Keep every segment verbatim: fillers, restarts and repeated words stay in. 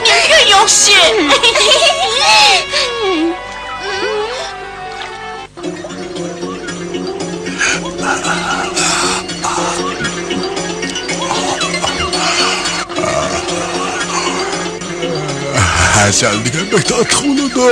نېمە ياخشى. ھەسەل دېگەن بەك تاتلىق بولىدۇ.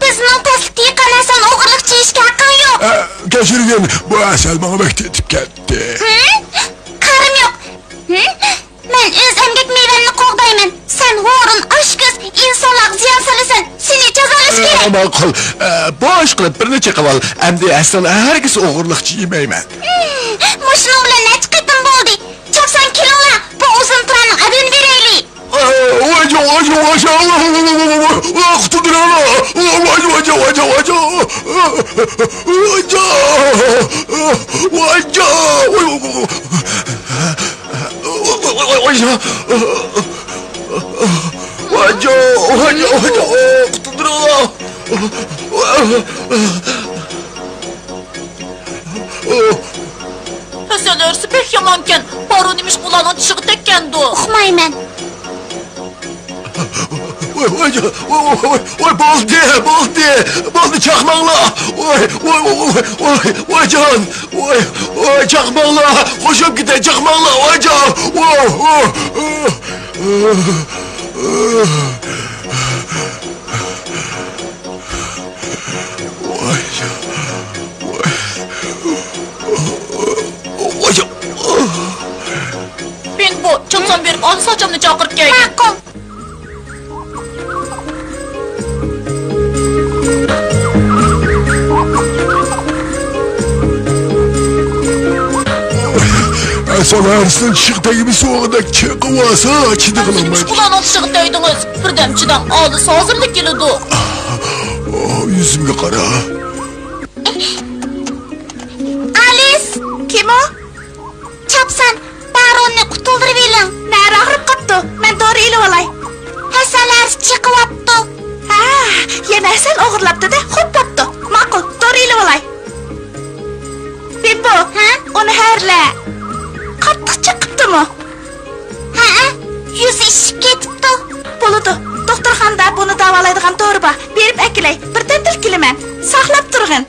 بىزنىڭ تەسلىكى يېقىن ھەسەل ئوغرىلىقچە يېيىشكە ھەققىڭ يوق. ئە، كەچۈرگىن، بۇ ھەسەل ماڭا بەك تېتىپ كەتتى. ھىم؟ قارىم يوق. ھىم؟ مەن ئۆز ئەمگەك مېۋەمنى قوغدايمەن. سەن ھورۇن، ئاچكۆز، ئىنسانلارغا زىيان سالىسەن. سېنى جازالاش كېرەك. ئە، ماقۇل. ئە، بوش قىلىپ بىرنى چېقىۋال. ئەمدى ھەسەلنى ھەرگىز ئوغرىلىقچە يېمەيمەن. ھىم، مۇشۇنىڭ بىلەن نەچچە قېتىم بولدى. چاپسان كېلىڭلار، بۇ ئۇزۇن تۇرانىڭ ئەدىنى بېرەيلى. ۋاجا، ۋاجا، ۋاجا، قۇتۇلدۇرۇڭلار. ۋاجا، ۋاجا، ۋاجا، ۋاجا. ۋاجا، ۋاجا. ۋاجا، ۋاجا، ۋاجا، ۋاجا، ۋاجا، قۇتۇلدۇرۇڭلار. ھەسەل ھۆرىسى بەك يامانكەن. بارۇ نېمىشقا ئۇلارنىڭ چىشىغا تەگكەندۇ؟ ئۇقمايمەن. ۋاي، ۋاي، ۋاي، ۋاي، ۋاي، بولدى، بولدى، بولدى، چاقماڭلار. ۋاي، ۋاي، ۋاي، ۋاي، ۋاي، ۋايجان، ۋاي، ۋاي، چاقماڭلار، خوشۇپ كېتەي، چاقماڭلار، ۋايجان. ۋاي، ۋاي، ۋاي. بىمبو، چاپسان بېرىپ، ئالىس ئاچامنى چاقىرىپ كەلگىن. ماقۇل. ھەسەل ھەرىسىنىڭ چىشىغا تەگمىسە، ئۇدەك چېقىۋالسا، چىدىغىلىمايدۇ. ئۇلارنىڭ چىشىغا تەگدىڭىز. بىردەم چىداڭ، ئالىس ھازىرلا كېلىدۇ. ئاھ، يۈزۈمگە قارا. ئالىس! كىم ئۇ؟ چاپسان، باروننى قۇتۇلدۇرۇۋېلىڭ. نەۋرە ئاغرىپ قاپتۇ. مەن دورا ئېلىۋالاي. ھەسەل ھەرىسى چېقىۋاپتۇ. ھە، يەنە ھەسەل ئوغرىلاپتۇ-دە، خوپ بوپتۇ. ماقۇل، دورا ئېلىۋالاي. بىمبو، ھە؟ ئۇنى ھەرلە. قاتتىق چېقىپتۇمۇ؟ ھەئە، يۈزى ئىششىپ كېتىپتۇ. بولىدۇ، دوختۇرخانىدا بۇنى داۋالايدىغان دورا بار. بېرىپ ئەكېلەي، بىردەمدىلا كېلىمەن. ساقلاپ تۇرغىن.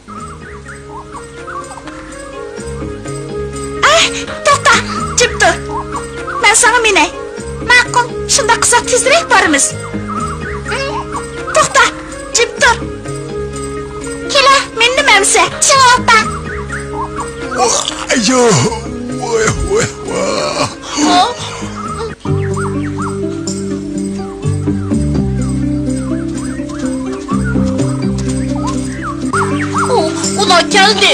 ئەھ، توختا، جىم تۇر. مەن ساڭا مىنەي. ماقۇل. شۇنداق قىلساق تېزرەك بارىمىز. توختا، جىم تۇر. سە، چىڭ ئاپا. ۋاي، ۋاي، ۋاي، ۋاي. ئۇ، ئۇلار كەلدى.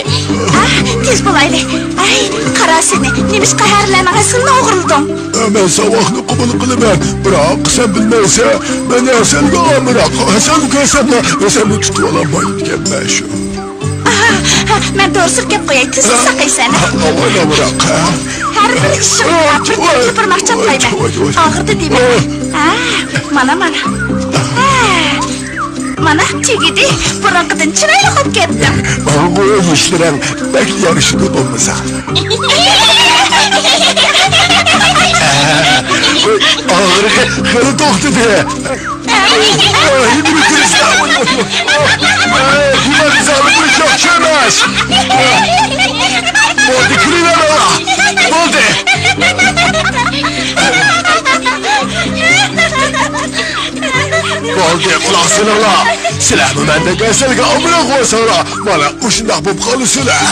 ئاھ، تېز بولايلى. ئەي، قارا سېنى، نېمىشقا ھەرىلەرنىڭ ھەسىلىنى ئوغرىلىدىڭ؟ مەن ساۋاقنى قوبۇل قىلىمەن، بىراق سەن بىلمەيسەن، مەن ھەسەلگە ئامراق، ھەسەلنى كۆرسەملا ھەسەلنى تۇتۇۋالالمايدىكەنمەن شۇ. ئاھا، ھە، مەن توغرىسىنى گەپ قوياي، تېزلا ساقايسەن. ئاۋاي، ئامراق. ھەر بىر ئىشىڭدا بىر تۆپە يوپۇرماق چاپلايمەن. ئاغرىدى دېمە. ھە، مانا، مانا. ھە. مانا، تۈگىدى. بۇرۇنقىدىن چىرايلىق بولۇپ كەتتىڭ. ماڭا بۇ يۈزلىرىڭ بەك يارىشىدۇ بولمىسا. ئاغرىقى خېلى توختىدى. نېمە كىرىشتە؟ نېمە زالىملىق ياخشى ئەمەس. بولدى، كۈلۈۋېرىڭلار. بولدى. بولدى، قۇلاق سېلىڭلار. سىلەرمۇ مەندەك ھەسەلگە ئامراق بولساڭلار، مانا مۇشۇنداق بولۇپ قالىسىلەر.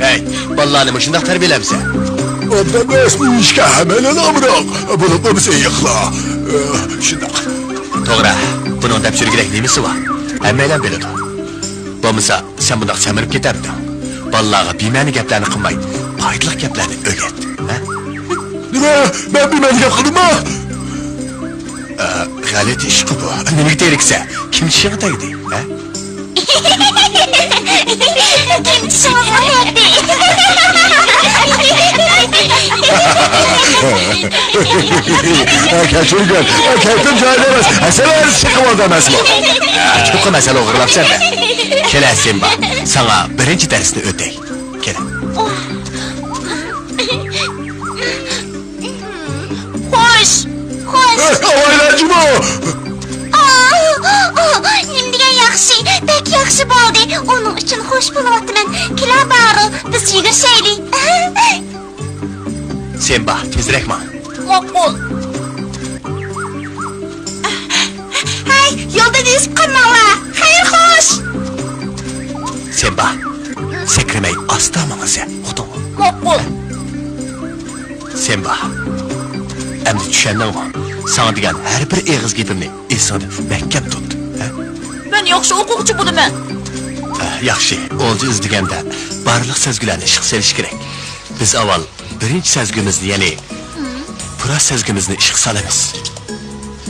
ھەي، بالىلارنى مۇشۇنداق تەربىيەلەمسەن؟ ئوبدان ئەمەس بۇ ئىشقا ھەممەيلەن ئامراق. بولۇپمۇ بىز ئېيىقلار. ئى، شۇنداق. توغرا، بۇنىڭ دەپ يۈرگۈدەك نېمىسى بار؟ ھەممەيلەن بىلىدۇ. بولمىسا، سەن بۇنداق سەمرىپ كېتەمدىڭ؟ بالىلارغا بىمەنە گەپلەرنى قىلماي، پايدىلىق گەپلەرنى ئۆگەت، ھە؟ نېمە؟ مەن بىمەنە گەپ قىلدىممۇ؟ ئە، غەلىتە ئىشقۇ بۇ. نېمىگە تېرىكسە؟ كىم چىشىڭغا تەگدى، ھە؟ كىم چىشىڭىزغا تەگدى؟ ھە، كەچۈرگىن. ھە، كەيپىم جايىدا ئەمەس. ھەسەل ھەرىسى چىقىۋالدى ئەمەسمۇ؟ ھە، چوقۇم ھەسەل ئوغرىلاپسەن-دە. كېلە، سىمبا، ساڭا بىرىنچى دەرسنى ئۆتەي. كېلە. خوش، خوش. ئاۋايلار جۇمۇ! ئا، ئا، نېمە دېگەن ياخشى، بەك ياخشى بولدى. ئۇنىڭ ئۈچۈن خوش بولۇۋاتىمەن. كېلە بارۇ، بىز يۈگۈرۈشەيلى. سىمبا، تېزرەك ماڭ. ماقۇل. ھەي، يولدىن ئېزىپ قالماڭلار. خەير خوش. سىمبا، سەكرىمەي ئاستا ماڭىسەن، ئۇقتۇڭمۇ؟ ماقۇل. سىمبا، ئەمدى چۈشەندىڭمۇ؟ ساڭا دېگەن ھەر بىر ئېغىز گېپىمنى ئېسىڭدە مەھكەم تۇت، ھە؟ مەن ياخشى ئوقۇغۇچى بولىمەن. ئە، ياخشى، ئولجا ئىزدىگەندە بارلىق سەزگۈلەرنى ئىشقا سېلىش كېرەك. بىز ئاۋۋال بىرىنچى سەزگۈمىزنى، يەنى پۇراس سەزگۈمىزنى ئىشقا سالىمىز.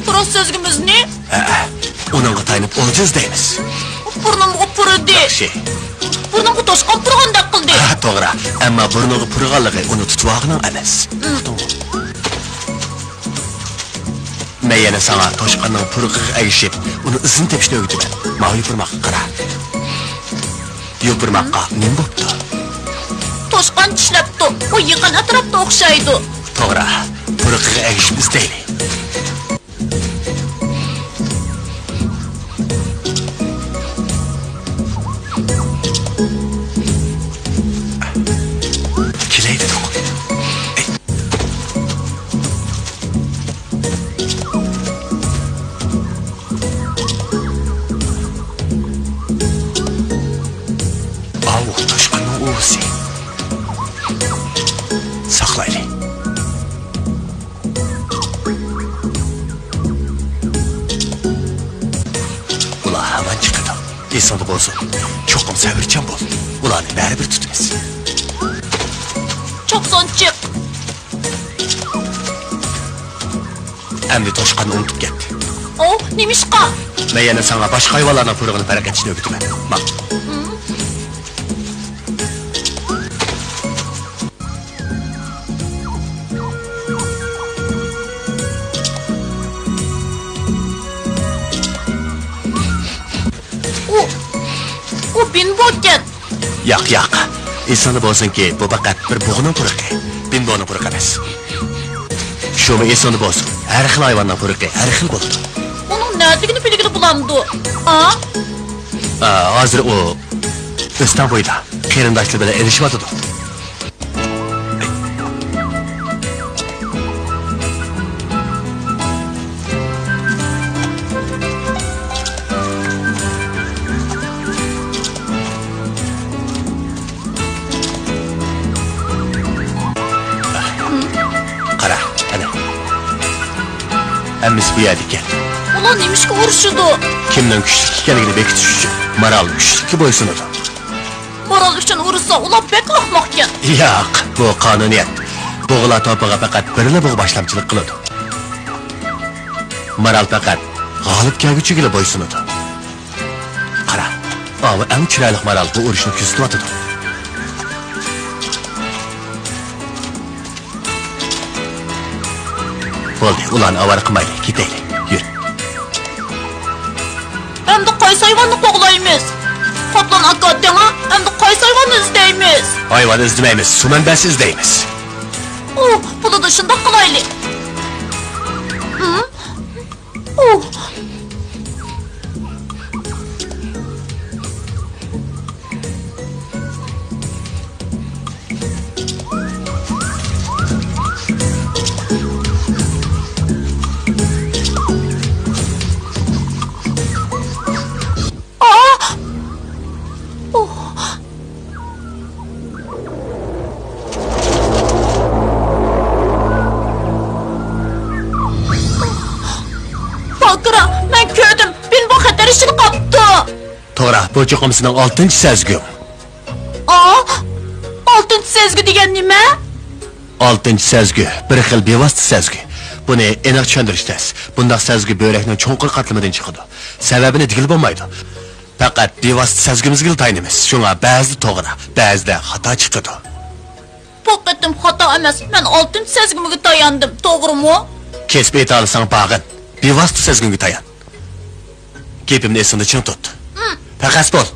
پۇراس سەزگۈمىزنى؟ ھەئە، ئۇنىڭغا تايىنىپ ئولجا ئىزدەيمىز. بۇرنۇمغا پۇرىدى. ياخشى. بۇرنۇمغا توشقان پۇرىغاندەك قىلدى. ھە، توغرا. ئەمما بۇرنىغا پۇرىغانلىقى ئۇنى تۇتۇۋالغىنىڭ ئەمەس. ئۇقتۇڭمۇ؟ مەن يەنە ساڭا توشقاننىڭ پۇرىقىغا ئەگىشىپ، ئۇنىڭ ئىزىنى تېپىشنى ئۆگىتىمەن. ماۋۇ يوپۇرماققا قارا. يوپۇرماققا نېمە بوپتۇ؟ توشقان چىشلەپتۇ. ئۇ يېقىن ئەتراپتا ئوخشايدۇ. توغرا. پۇرىقىغا ئەگىشىپ ئىزدەيلى. كېلەي دېدىڭ. ئاۋۇ توشقاننىڭ ئۇۋىسى. ساقلايلى. ئۇلار ھامان چىقىدۇ. ئېسىڭدە بولسۇن، چوقۇم سەۋرچان بول. ئۇلارنى بەرىبىر تۇتىمىز. چوقسان چىق. ئەمدى توشقاننى ئۇنتۇپ كەت. ئوۋ، نېمىشقا؟ مەن يەنە ساڭا باشقا ھايۋانلارنىڭ پۇرىقىنى پەرق ئېتىشنى ئۆگىتىمەن. ماڭ. ئۇ، ئۇ بىنبوكەن. ياق، ياق. ئېسىڭدە بولسۇنكى، بۇ پەقەت بىر بۇغىنىڭ پۇرىقى. بىنبونىڭ پۇرىقى ئەمەس. شۇمۇ ئېسىڭدە بولسۇن، ھەر خىل ھايۋاننىڭ پۇرىقى ھەر خىل بولىدۇ. ئۇنىڭ نەدىكىنى بىلگىلى بولامدۇ؟ ئا؟ ئا، ھازىر ئۇ ئۆستەڭ بويىدا قېرىنداشلىرى بىلەن ئېلىشىۋاتىدۇ. ھەممىسى بۇ يەردە ئىكەن. ئۇلار نېمىشقا ئۇرۇشىدۇ؟ كىمنىڭ كۈچلۈك ئىكەنلىكىنى بېكىتىش ئۈچۈن. مارال كۈچلۈككە بويسۇنىدۇ. مارال ئۈچۈن ئۇرۇشسا، ئۇلار بەك ئەخمەقكەن. ياق، بۇ قانۇنىيەت. بۇغىلار توپىغا پەقەت بىرلا بۇغا باشلامچىلىق قىلىدۇ. مارال پەقەت غالىب كەلگۈچىگىلا بويسۇنىدۇ. قارا، ئاۋۇ ئەڭ چىرايلىق مارال بۇ ئۇرۇشنى كۆزىتىۋاتىدۇ. بولدى، ئۇلارنى ئاۋارە قىلمايلى، كېتەيلى، يۈر. ئەمدى قايسى ھايۋاننى قوغلايمىز؟ قاپلان ئاكا، دەڭا، ئەمدى قايسى ھايۋاننى ئىزدەيمىز؟ ھايۋان ئىزدىمەيمىز، سۇ مەنبەسى ئىزدەيمىز. ئۇھ، بولىدۇ، شۇنداق قىلايلى. ھىم؟ ئۇھ. ئاھ! ئۇھ. باكرا، مەن كۆردۈم. بىمبو خەتەر ئىچىدە قاپتۇ. توغرا، بۇ چوقۇم سېنىڭ ئالتىنچى سەزگۈڭ. ئا؟ ئالتىنچى سەزگۈ دېگەن نېمە؟ ئالتىنچى سەزگۈ، بىر خىل بىۋاسىتە سەزگۈ. بۇنى ئېنىق چۈشەندۈرۈش تەس. بۇنداق سەزگۈ بۆرەكنىڭ چوڭقۇر قاتلىمىدىن چىقىدۇ. سەۋەبىنى دېگىلى بولمايدۇ. پەقەت بىۋاسىتە سەزگۈمىزگىلا تايىنىمىز. شۇڭا بەزىدە توغرا، بەزىدە خاتا چىقىدۇ. بۇ قېتىم خاتا ئەمەس، مەن ئالتىنچى سەزگۈمگە تاياندىم، توغرىمۇ؟ كېسىپ ئېيتالىساڭ باغىن، بىۋاسىتە سەزگۈڭگە تايان. گېپىمنى ئېسىڭدە چىڭ تۇت. ھىم. پەخەس بول.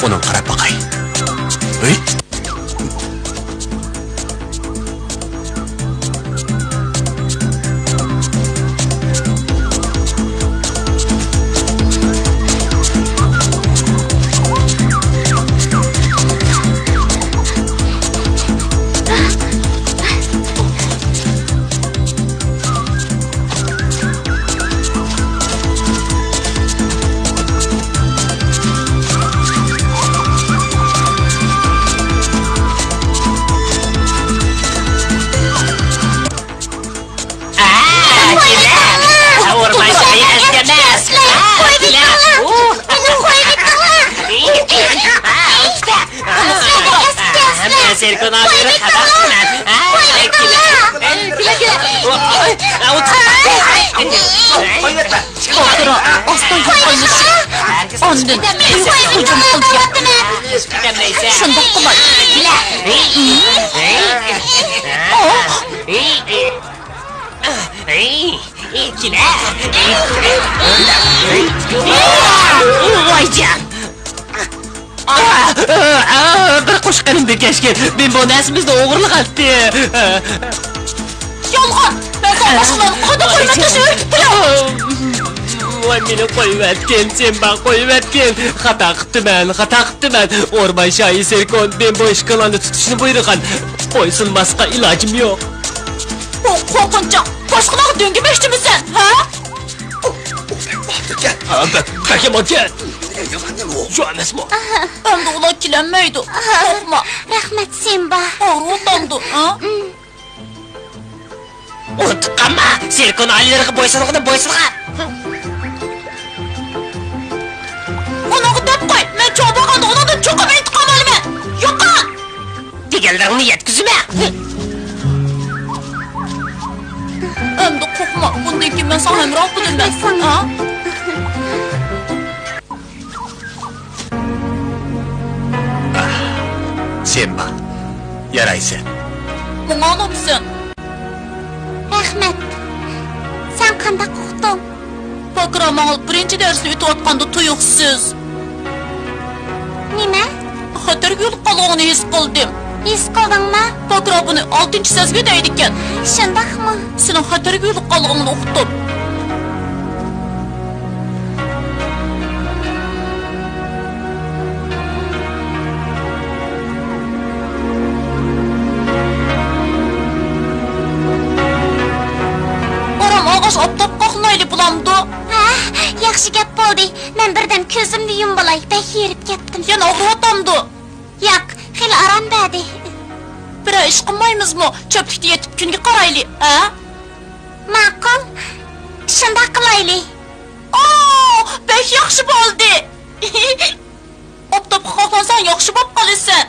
ئۇنىڭ قاراپ باقاي. ھەي! ئۇرماي سايە ئەسكەرلەر. ھەممە سېركونالىرى قاداق قىلىمەن. باكرا، ئاستا يوقالمىسۇن. ئاندىن تۇيۇقسىز ھۇجۇم قىلىدىكەن. شۇنداق قىلاي. ۋايجان! بىر قوشۇق قېنىمدىن كەچكىن، بىمبو نەرسىمىزنى ئوغرىلىغانتى. يالغان! مەن ساڭا باشقىلارنى قانداق ھۆرمەت قىلىشنى ئۆگىتىپ بېرىڭ! ۋاي، مېنى قويۇۋەتكىن، سىمبا، قويۇۋەتكىن! خاتا قىپتىمەن، خاتا قىپتىمەن! ئورمان شاھى سېركون بىمبو ئىشقىلارنى تۇتۇشنى بۇيرۇغان. بويسۇنماسقا ئىلاجىم يوق. بۇ قورقۇنچاق! باشقىلارغا دۆڭگىمەكچىمىسەن، ھە؟ بەك يامانكەن! شۇ ئەمەسمۇ؟ ئەمدى ئۇلار كېلەلمەيدۇ. قورقما. رەھمەت، سىمبا. ئاغرىۋاتامدۇ، ھە؟ ئۇنتۇپ قالما! سېركون ئالىيلىرىغا بويسۇنغىنىم بويسۇنغان! ئۇنىڭغا دەپ قوي، مەن چوڭ بولغاندا ئۇنىڭدىن چوقۇم ئىنتىقام ئالىمەن! يوقال! دېگەنلىرىڭنى يەتكۈزىمەن! ئەمدى قورقما، بۇندىن كېيىن مەن ساڭا ھەمراھ بولىمەن. ھە؟ سىمبا، يارايسەن. ماڭا ئۇنامسەن؟ رەھمەت. سەن قانداق ئۇقتۇڭ؟ باكرا ماڭا بىرىنچى دەرسنى ئۆتۈۋاتقاندا تۇيۇقسىز. نېمە؟ خەتەرگە يولۇققانلىقىڭنى ھېس قىلدىم. ھېس قىلدىڭمۇ؟ باكرا بۇنى ئالتىنچى سەزگۈ دەيدىكەن. شۇنداقمۇ؟ سېنىڭ خەتەرگە يولۇققانلىقىڭنى ئۇقتۇم. ئارام ئالغاچ ئاپتاپ قاقنايلى بولامدۇ؟ ھە، ياخشى گەپ بولدى. مەن بىردەم كۆزۈمنى يۇمۇۋالاي، بەك ھېرىپ كەتتىم. يەنە ئاغرىۋاتامدۇ؟ ياق، خېلى ئارام بەردى. بىرەر ئىش قىلمايمىزمۇ؟ چۆپلۈكتە يېتىپ كۈنگە قارايلى، ھە؟ ماقۇل. شۇنداق قىلايلى. ئو، بەك ياخشى بولدى. ئاپتاپقا قاقلانساڭ ياخشى بولۇپ قالىسەن.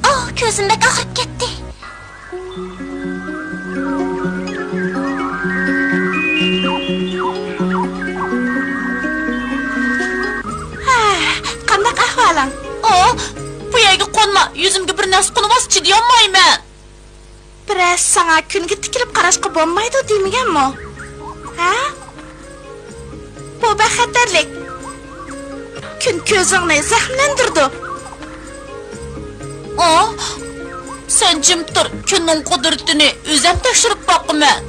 ئاھ، كۆزۈم بەك ئاغرىپ كەتتى. ھە، قانداق ئەھۋالىڭ؟ ئو، بۇ يەرگە قونما، يۈزۈمگە بىر نەرسە قونۇۋالسا چىدىيالمايمەن. بىرەر ساڭا كۈنگە تىكىلىپ قاراشقا بولمايدۇ دېمىگەنمۇ؟ ھە؟ بۇ بەك خەتەرلىك. كۈن كۆزۈڭنى زەخىملەندۈرىدۇ. ئا، سەن جىم تۇر، كۈننىڭ قۇدرىتىنى ئۆزۈم تەكشۈرۈپ باقىمەن.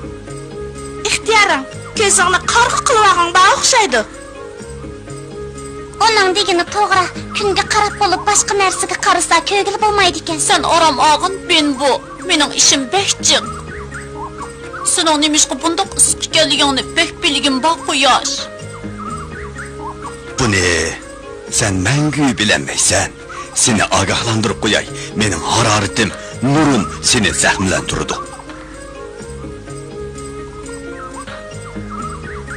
ئىختىيارىڭ، كۆزۈڭنى قارىغۇ قىلىۋالغىنىڭ بار ئوخشايدۇ. ئۇنىڭ دېگىنى توغرا، كۈنگە قاراپ بولۇپ باشقا نەرسىگە قارىسا كۆرگىلى بولمايدىكەن. سەن ئارام ئالغىن، بىنبو. مېنىڭ ئىشىم بەك جىق. سېنىڭ نېمىشقا بۇنداق ئىسسىق ئىكەنلىكىڭنى بەك بىلگۈم بار، قۇياش. بۇنى سەن مەڭگۈ بىلەلمەيسەن. سېنى ئاگاھلاندۇرۇپ قوياي، مېنىڭ ھارارىتىم، نۇرۇم سېنى زەخىملەندۈرىدۇ.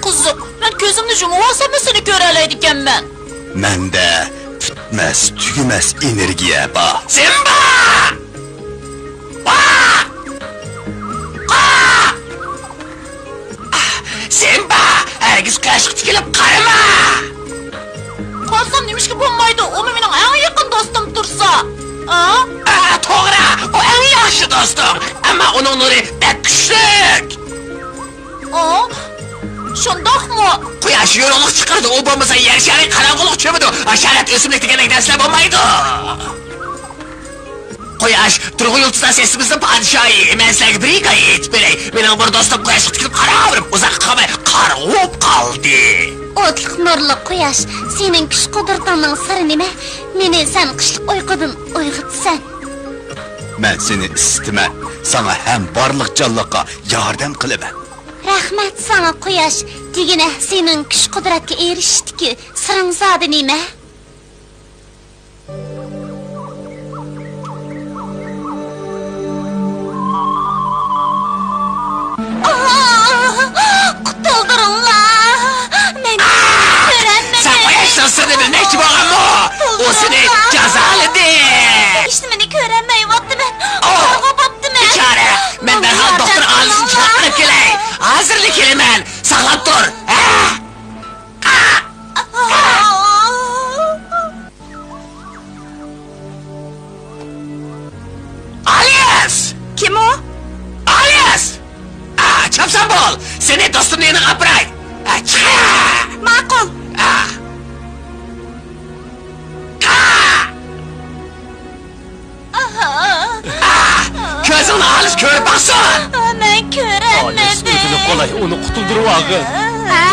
قىزىق، مەن كۆزۈمنى يۇمۇۋالساممۇ سېنى كۆرەلەيدىكەنمەن. مەندە پۈتمەس، تۈگىمەس ئېنېرگىيە بار. سىمبا! ۋا! قا! ئاھ، سىمبا! ھەرگىز قۇياشقا تىكىلىپ قارىما! قارىسام نېمىشقا بولمايدۇ؟ ئۇمۇ مېنىڭ ئەڭ يېقىن دوستۇم تۇرسا. ئا؟ ئا، توغرا، ئۇ ئەڭ ياخشى دوستۇڭ. ئەمما ئۇنىڭ نۇرى بەك كۈچلۈك. ئا؟ شۇنداقمۇ؟ قۇياش يورۇقلۇق چىقىرىدۇ، ئۇ بولمىسا يەر شارى قاراڭغۇلۇق چۆمىدۇ. ھاشارات، ئۆسۈملۈك دېگەندەك نەرسىلەر بولمايدۇ. قۇياش، تۇرغۇن يۇلتۇزلار سىستېمىسىنىڭ پادىشاھى. مەن سىلەرگە بىر ھېكايە ئېيتىپ بېرەي. مېنىڭ بىر دوستۇم قۇياشقا تىكىلىپ قاراۋېرىپ، ئۇزاققا قالماي قارىغۇ بولۇپ قالدى. ئوتلۇق نۇرلۇق قۇياش، سېنىڭ كۈچ قۇدرىتىڭنىڭ سىرى نېمە؟ مېنى سەن قىشلىق ئۇيقۇدىن ئويغىتىسەن. مەن سېنى ئىسسىتىمەن، ساڭا ھەم بارلىق جانلىققا ياردەم قىلىمەن. رەھمەت ساڭا، قۇياش. دېگىنە، سېنىڭ كۈچ قۇدرەتكە ئېرىشىشتىكى سىرىڭ زادى نېمە؟ قۇتۇلدۇرۇڭلار! مەن كۆرەلمىدىم. سەن قۇياشنىڭ سىرىنى بىلمەكچى بولغانمۇ؟ ئۇ سېنى جازالىدى. ھېچنېمىنى كۆرەلمەيۋاتىمەن. قارىغۇ بوپتىمەن. بىچارە، مەن دەرھال دوختۇر ئائىلىسىنى چاقىرىپ كېلەي. ھازىرلا كېلىمەن. ساقلاپ تۇر. ھە! ئالىس! كىم ئۇ؟ ئالىس! ئا، چاپسان بول! سېنى دوستۇمنىڭ يېنىغا ئاپىراي! ئا، چىق! ماقۇل! ئا! ئا! ئا! كۆزۈڭنى ئالىس كۆرۈپ باقسۇن! مەن كۆرەلمىدىم. ئالىس، ئۆزىنى قولاي، ئۇنى قۇتۇلدۇرۇۋالغىن. ھە،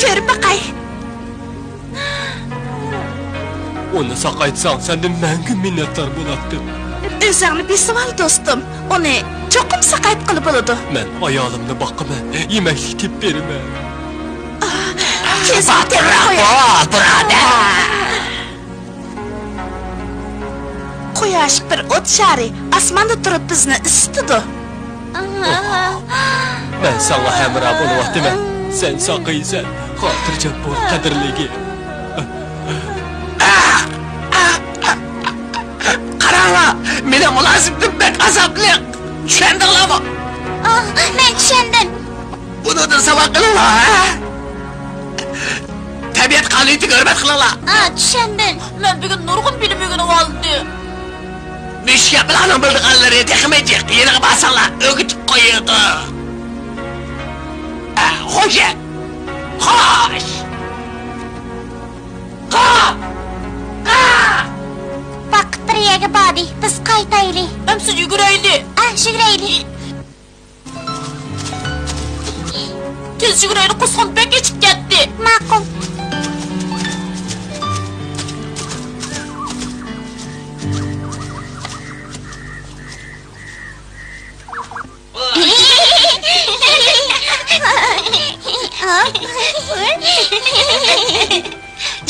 كۆرۈپ باقاي. ئۇنى ساقايتساڭ، سەندىن مەڭگۈ مىننەتدار بولاتتىم. ئۆزۈڭنى بېسىۋال، دوستۇم. ئۇنى چوقۇم ساقايتقىلى بولىدۇ. مەن ئايالىمنى باقىمەن، يېمەكلىك تېپىپ بېرىمەن. باتۇرراق بول، بۇرادەر. قۇياش بىر ئوت شارى، ئاسماندا تۇرۇپ بىزنى ئىسسىتىدۇ. مەن ساڭا ھەمراھ بولۇۋاتىمەن. سەن ساقىيىسەن. خاتىرجەم بول، قەدىرلىگىن. قاراڭلار، مېنىڭ مۇلازىمىتىم بەك ئازابلىق. چۈشەندىڭلارمۇ؟ ئاھ، مەن چۈشەندىم. بۇنىڭدىن ساۋاق ئېلىڭلار، ھە؟ تەبىئەت قانۇنىيىتىگە ھۆرمەت قىلىڭلار. ئا، چۈشەندىم. مەن بۈگۈن نۇرغۇن بىلىم ئۆگىنىۋالدىم. مۈشۈك ياپىلاقنىڭ بىلىدىغانلىرى تېخىمۇ جىق. يېنىغا بارساڭلار، ئۆگىتىپ قويىدۇ. ئا، خوجا! خوش! قا! قا! ۋاقىت بىر يەرگە باردى، بىز قايتايلى. ئەمسە يۈگۈرەيلى. ئا، يۈگۈرەيلى. تېز يۈگۈرەيلى، قورسىقىم بەك ئېچىپ كەتتى. ماقۇل.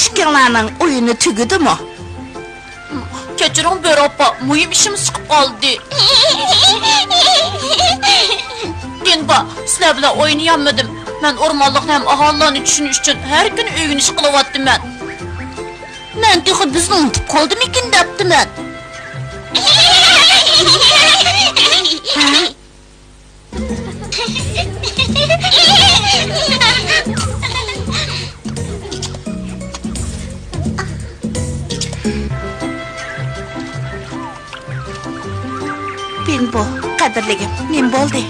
ئىككىڭلارنىڭ ئويۇنى تۈگىدىمۇ؟ كەچۈرۈڭ، بۆرە ئاپا، مۇھىم ئىشىمىز چىقىپ قالدى. دىنبا، سىلەر بىلەن ئوينىيالمىدىم. مەن ئورمانلىقنى ھەم ئاھالىلەرنى چۈشىنىش ئۈچۈن ھەر كۈنى ئۆگىنىش قىلىۋاتىمەن. مەن تېخى بىزنى ئۇنتۇپ قالدىمىكىن دەپتىمەن. بىنبو، قەدىرلىگىم، نېمە بولدى؟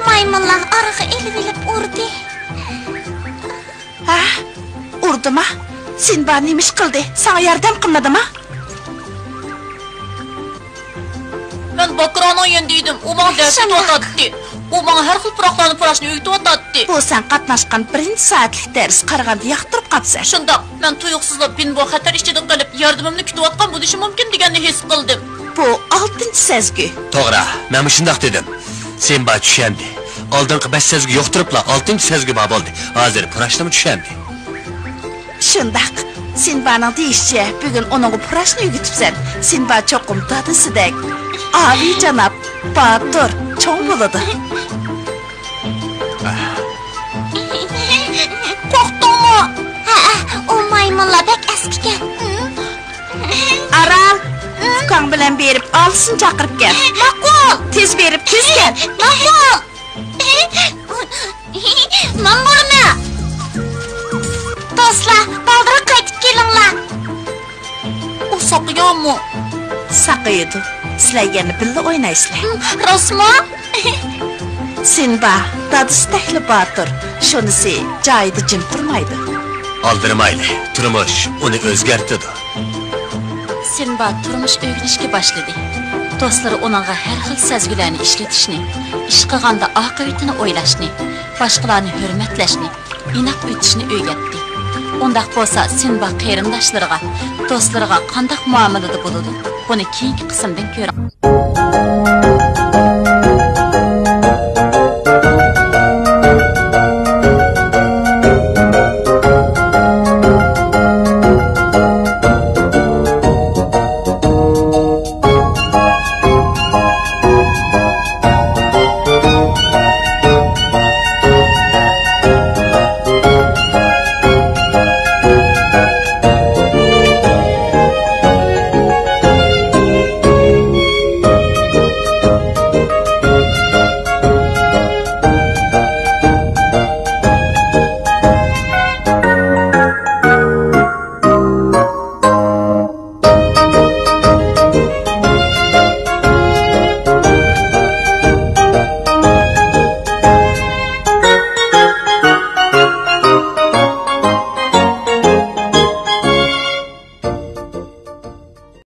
مايمۇنلار ئارىغا ئېلىۋېلىپ ئۇردى. ھە؟ ئۇردىما؟ سىنبا نېمە ئىش قىلدى؟ ساڭا ياردەم قىلمىدىما؟ مەن باكرانىڭ يېنىدا ئىدىم، ئۇ ماڭا دەرس ئېيتىۋاتاتتى. ئۇ ماڭا ھەر خىل پۇراقلارنى پۇراشنى ئۆگىتىۋاتاتتى. بۇ سەن قاتناشقان بىرىنچى سائەتلىك دەرس، قارىغاندا ياقتۇرۇپ قاپسەن. شۇنداق، مەن تۇيۇقسىزلا بىنبو خەتەر ئىچىدە قېلىپ، ياردىمىمنى كۈتۈۋاتقان بولۇشى مۇمكىن دېگەننى ھېس قىلدىم. بۇ ئالتىنچى سەزگۈ. توغرا، مەنمۇ شۇنداق دېدىم. سىنبا چۈشەندى. ئالدىنقى بەش سەزگۈ يوق تۇرۇپلا ئالتىنچى سەزگۈ بار بولدى. ھازىر پۇراشنىمۇ چۈشەندى. شۇنداق. سىنبانىڭ دېيىشىچە، بۈگۈن ئۇنىڭغا پۇراشنى ئۆگىتىپسەن. سىنبا چوقۇم دادىسىدەك ئالىيجاناب، باتۇر، چوڭ بولىدۇ. توختاڭمۇ؟ ھەئە، ئۇ مايمۇنلار بەك ئەسكىكەن. ئارال، ئۇكاڭ بىلەن بېرىپ ئالىسىنى چاقىرىپ كەل. ماقۇل. تېز بېرىپ تېز كەل. ماقۇل. مەن بارىمەن. دوستلار، بالدۇرراق قايتىپ كېلىڭلار. ئۇ ساقىيامۇ؟ ساقىيىدۇ. سىلەر يەنە بىللە ئوينايسىلەر. ھىم، راستمۇ؟ سىنبا، دادىسىدەكلا باتۇر. شۇنىسى جايىدا جىم تۇرمايدۇ. ئالدىرىمايلى، تۇرمۇش ئۇنى ئۆزگەرتىدۇ. سىنبا تۇرمۇش ئۆگىنىشكە باشلىدى. دوستلىرى ئۇنىڭغا ھەر خىل سەزگۈلەرنى ئىشلىتىشنى، ئىش قىلغاندا ئاقىۋىتىنى ئويلاشنى، باشقىلارنى ھۆرمەتلەشنى، ئىناق ئۆتۈشنى ئۆگەتتى. ئۇنداق بولسا، سىنبا قېرىنداشلىرىغا، دوستلىرىغا قانداق مۇئامىلىدە بولىدۇ؟ بۇنى كېيىنكى قىسىمدىن كۆرۈڭ.